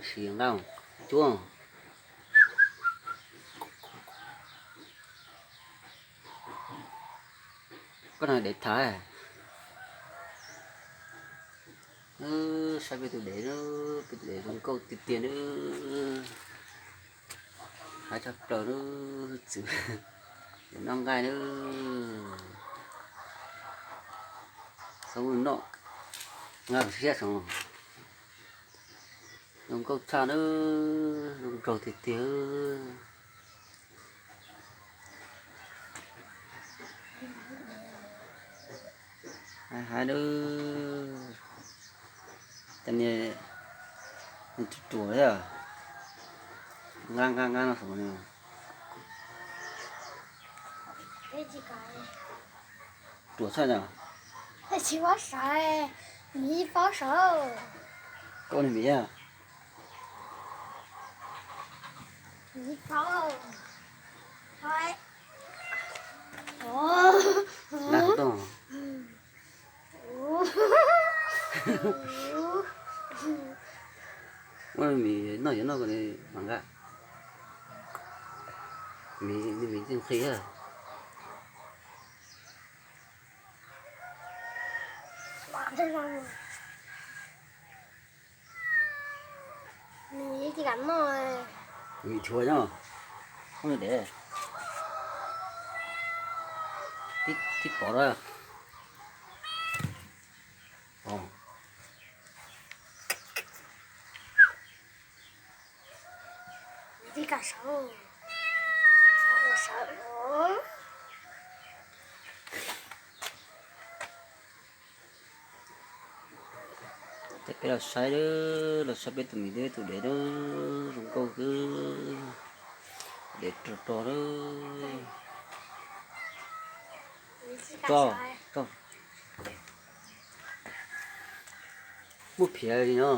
Sim nqa cuab. Koj no dev thaiv. Saib peb tus dev na, peb tus dev zoo nkauj tiag tiag na. Haib tshaj plaws na, txwv, noj nqaij na. Txhob noj, nqa siab tso. Zoo nkauj tshaj na, zoo nraug tiag tiag. Haib haib na. Cov niag ruam thiab, nqa nqa nqa no saum no. Ruam tshaj no. Koj niag miv a. Nqa qhov rooj. Ua miv noj yuav noj ko mas nqa. Miv, miv txij nqhis. Miv tsis kam noj. Miv thuav nyob. Dev, tib pom lawm. Ces peb los saib, los saib peb tus miv thiab tus dev na, zoo nkauj kawg, dev rog rog na. Rog, rog. Muaj phiav li no.